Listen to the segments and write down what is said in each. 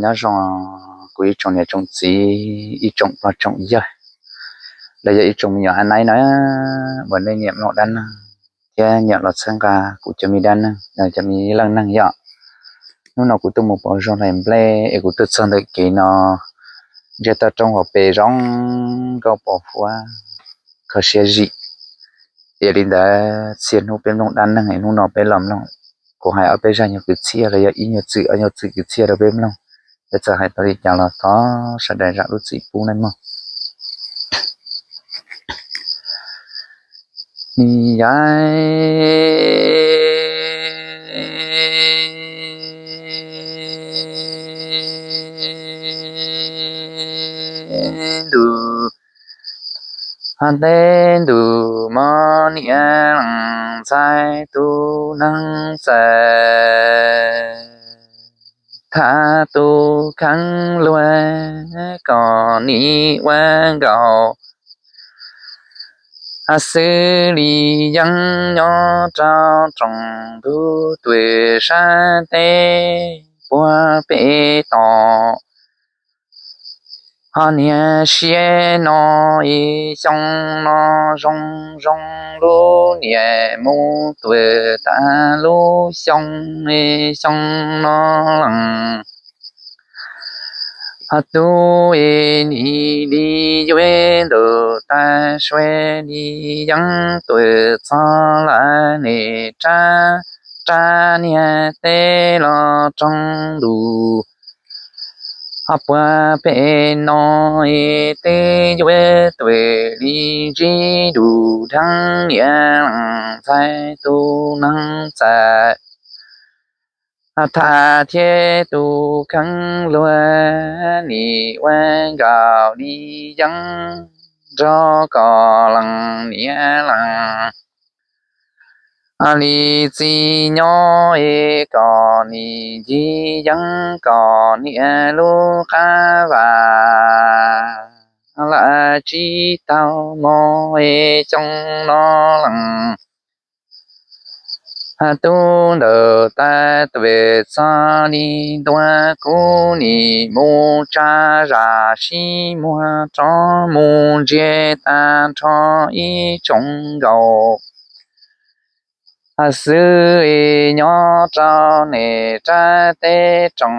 Nyob zoo kuv ib tsoom niam tsoom txiv, ib tsoom pog tsoom yawg, los yog ib tsoom me nyuam haiv neeg na, uas nej nyiam mloog dab neeg thiab nyiam los txhawb nqa kuv cov me dab neeg, cov me leej neeg yom. Hnub no kuv tuaj mus pom zog hlais nplej es kuv tuaj txog ntawm kev no, ntshe toj roob hauv pes zoo nkauj pos huab, kho siab zim. Yog li ntawd txhia hnub peb mloog dab neeg, hnub no peb los mloog, kuv hais ob peb zaj nyuag kwv txhiaj los yog ib nyuag txwm ob nyuag txwm kwv txhiaj rau peb mloog. Peb txawm hais tau li cas los thov sawv daws zam lub txim pub nawb mog. Nim yav ntuj, teb ntuj mog niam leej ntxhais tus neeg txawm tham tus kheej luag kom nim ua nkaus xws li yeeb nyob rau rooj ntug tuam sab teb puag pem toj. Ho niam siab no xyoo no zoo zoo lub niam mus tuam tas lub xyoo, xyoo no leej. Ho tub nim li yuav ntuj tas sua li yeeb tuam txog lawm nim rab, rab niag teb los rooj ntuj. Ho puag pem no twb yuav tuam li ntsib dub dheev niam leej ntxhais tus neeg txawm tham thiab tus kheej luag nim ua nkaus li yeeb nrog kom leej niam leej li txiv nyob es kom nim ncig yeeb kom niam lub qab vas lawm tsis tau mog es xyoo no leej. Tub ntawm tas tuam txog li ntua kuv nim mus tsa zam sib muag rov mus ntsia tag nrho ib tsoom nkaus xwb nyob rau nim rab teb rooj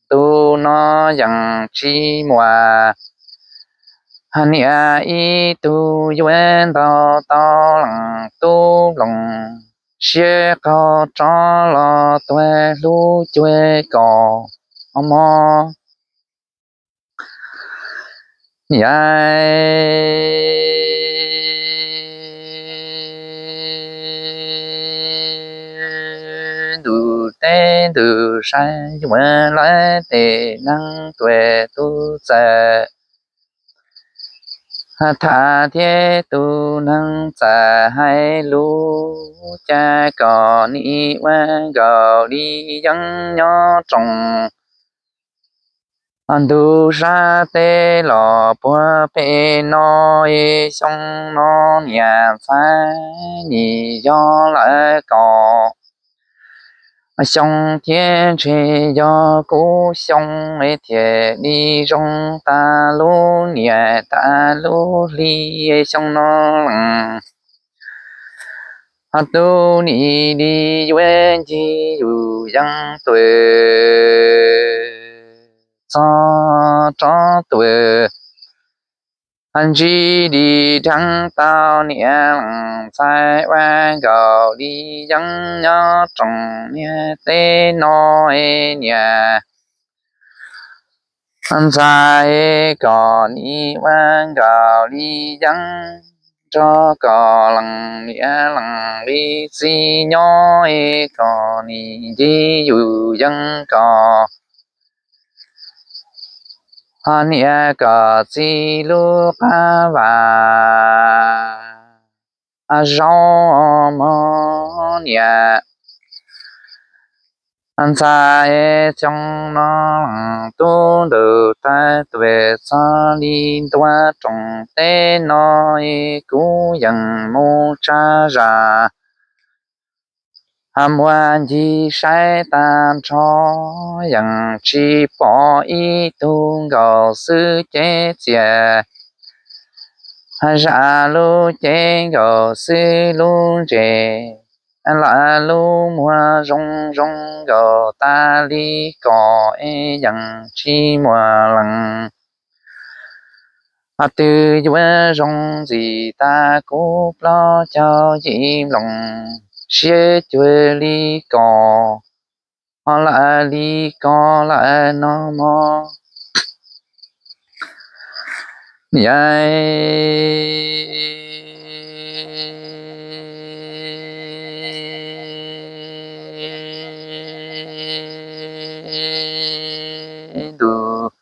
ntuj no yeej tsis muaj niam ib tug yuav ntaus tau leej tub loos siab qaug rov los tuag hlub cuag kom mob. Yav ntuj teb ntuj saib yuav lawv tej neeg tuam tub txawm tham thiab tus neeg txawm hais lus cas kom nim ua nkaus li yeeb nyob rooj ntug sab teb los puag pem no es xyoo no niam ntxhais nim yog lawm kaum xyoo thiab ntshe yog kuv xyoo thiaj li zoo tas lub niam tas lub hli xyoo no leej. Ho tub nim li yuav ncig yus yeeb tuam txog rov tuam ntsib li dheev tau niam leej ntxhais ua nkaus li yeeb nyob rooj niag teb no es niam ntxhais kom nim ua nkaus li yeeb nrog kom leej niam leej li txiv nyob es kom nim ncig yus yeeb kom ho niam kom txiv lub qab vas zaub mog niam. Ntxhais es xyoo no leej tub ntawm tag tuam txog li ntua rooj teb no es kuv yeej mus tsa zam, muab ncig saib tag nrho yeej tsis pom ib tug nkaus xwb cev txias, zam lub cev nkaus xwb lub ntses, lam lub muag zoo zoo nkaus tas li kom es yeej tsis muaj leej twg yuav zoo ntxim tas kuv plaub caug yim nplooj siab cuag li kom, ho lam li kom lam no mog. Niam ntuj,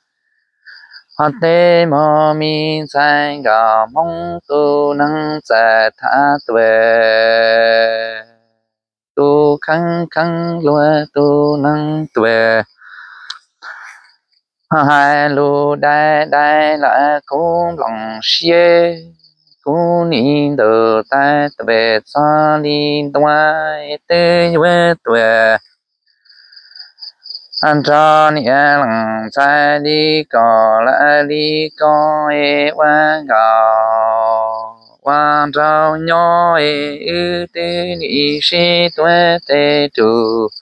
ho tej mog me ntxhais nkauj Hmoob tus neeg txawj tham tuam, tus kheev kheev luag tus neeg tuam, ho hais lus dai dai lam kuv nplooj siab, kuv nim ntawm tag tuam txog li ntua twb yuav tuam. Nrog niam leej ntxhais li kom lam li kom es ua nkaus ua nraug nyob es wb twb nim sib tuav tes rus,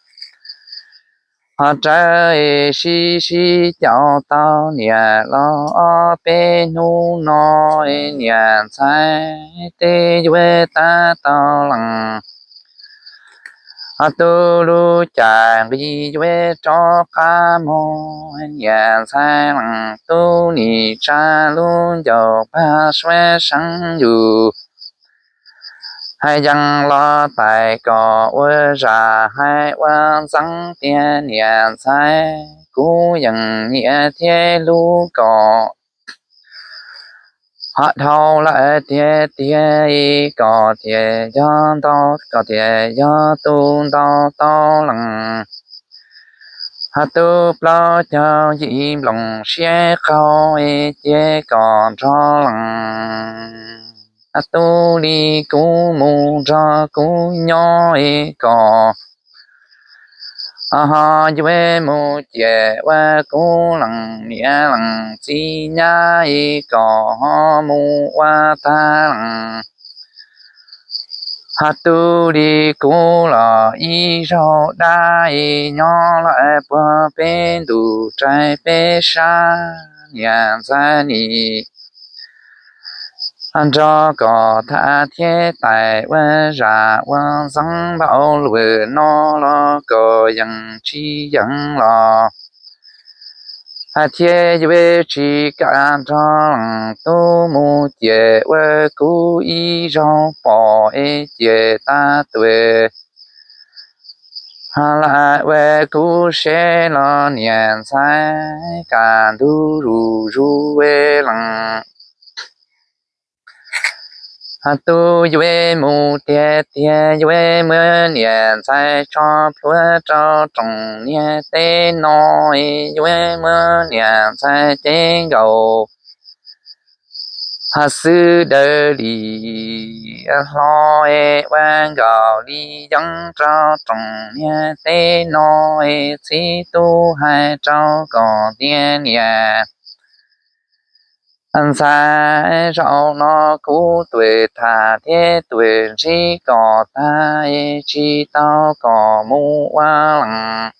ho rawv es sib sib caum tau niam los ob peb hnub no es niam ntxhais twb yuav tab tom leej. Ho tu lub caij nqis yuav rov qab mus, niam ntxhais leej tub nim tsa lub ncauj pag suav seev yus, hais yees los tais kom ua zam, hais ua ntxeev tias niam ntxhais kuv yeej nyiam thiab hlub kom, ho dhau lawm tiag tiag kom tias yog ntau, kom tias yog tus ntau tau leej. Ho tu plaub caug yim nplooj siab qaug es cia kom nrog leej, ho tu li kuv mus nrog kuv nyob es kom, ho yuav mus ciam ua kuv leej niam leej txiv nyab es kom ho mus ua tag leej. Ho tu li kuv los ib zaug dab es nyob lawm puag peb ntuj raws peb sab, niam ntxhais nim nrog kom tham thiab tais ua zam ua ntxeev npaum lawm no los kom yeej tsis yeej los, hais thiab yuav tsis kam nrog leej tub mus ciam ua kuv ib zaug pom es ciam tag tuam, ho lam ua kuv seb los niam ntxhais kaj ntug zuj zus leej. Ho tu yuav mus tiag tiag yuav muab niam ntxhais tso plhuav rau rooj niag teb no, yuav muab niam ntxhais cev nkaus ho xwb daws li hlo es ua nkaus li yeeb rau rooj niag teb no es txhib tub hais rau kom tias niam ntxhais, zaum no kuv tuam tham thiab tuam ntsib kom tag es tsis tau kom mus ua leej.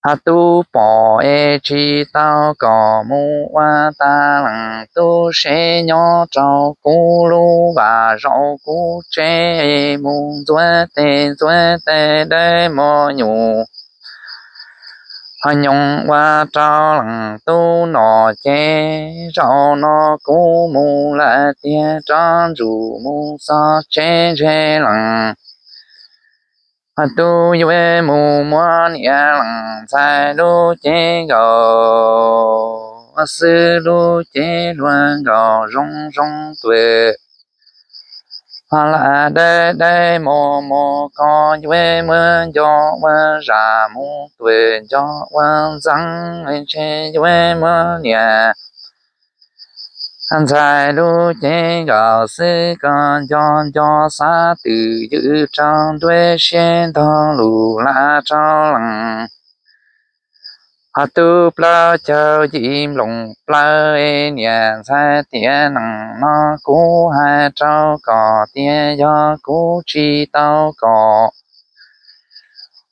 Ho tub pom es tsis tau kom mus ua tag leej, tub seb nyob rau kuv lub vaj zaum kuv tsev es mus ntxuav tes ntxuav taw dawb mos nyuj ho nyoos ua rau leej tub nom ces zaum no kuv mus lawm tiag rov ntsum mus txog tsev ntshe leej ho tub yuav mus muab niam leej ntxhais lub cev nkaus xwb, lub cev luag nkaus zoo zoo tuam. Ho lam dawb dawb mus mus koj yuav muab nco ua zam, mus tuaj nco ua ntxeev, ntshe yuav muab niam ntxhais lub cev nkaus xwb, koj nco nco xav twm ywm rau nruab siab ntog lus lam rau lees. Ho tub plaub caug yim nplooj plaws, niam ntxhais tiam neej no kuv hais rau koj tias yog kuv tsis tau koj,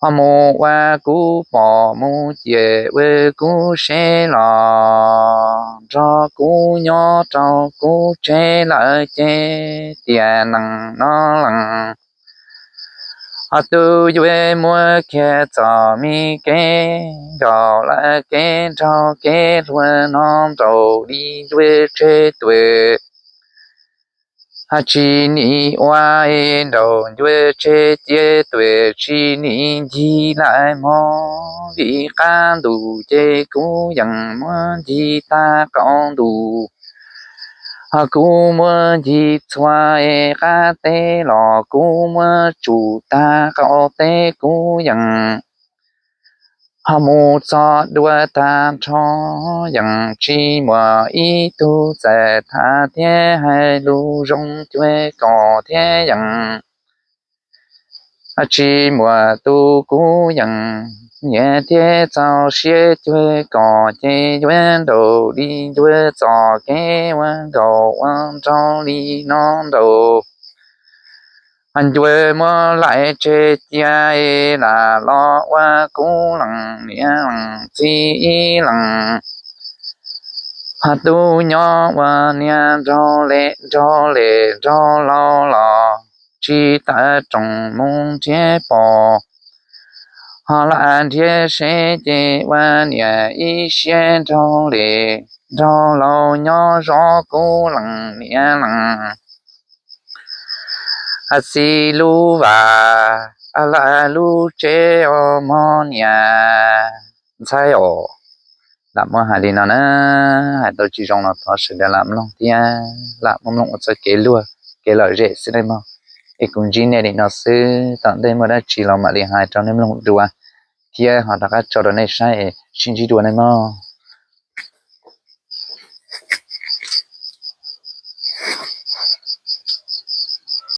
ho mus ua kuv pom mus ciam ua kuv seb los nrog kuv nyob rau kuv tsev lawm ces tiam neej no lees. Ho tub yuav muab kiag txom mi kev nkaus lawm kev nraug kev hluas no nraum li ncuav tseg tuam. Ho tsis nim ua nraum ncuav tseg cia tuam, tsis nim ncig lawm mog, vim qab ntuj ces kuv yeej muab ncig tag qaum ntuj. Ho kuv muab ncig txhua qab teb los kuv muab tsum tag qaum teb kuv yeej ho mus txog dua tag nrho, yeej tsis muaj ib tug txawm tham thiab hais lus zoo cuag koj thiab yeej tsis muaj tus kuv yeej nyiam thiab txaus siab cuag koj ces yuav nraum li ncuav txoj kev ua nkauj ua nraug li no nraum. Ho ncuav muab laim tseg cia lam los ua kuv leej niam leej txiv ib leeg. Ho tub nyob ua niam nraug le nraug le nraug laus los tsis tawm rooj mus nrhiav pom. Ho lam nrhiav seb ces ua niam ib siab nraug le nraug laus nyob zov kuv leej niam leej txiv lub vaj, lam lub tsev os mog niam ntxhais os. Lam muab hais li no na, hais tau tsis zoo los thov sawv daws lam mloog thiab lam muab mloog ua txoj kev luag kev lom zem xwb nawb mog. Es kuv ntsib nej li no xwb, tom ntej muaj dab tsi los mam li hais rau nej mloog dua thiab ho rov qab tso rau nej saib es sib ntsib dua nawb mog.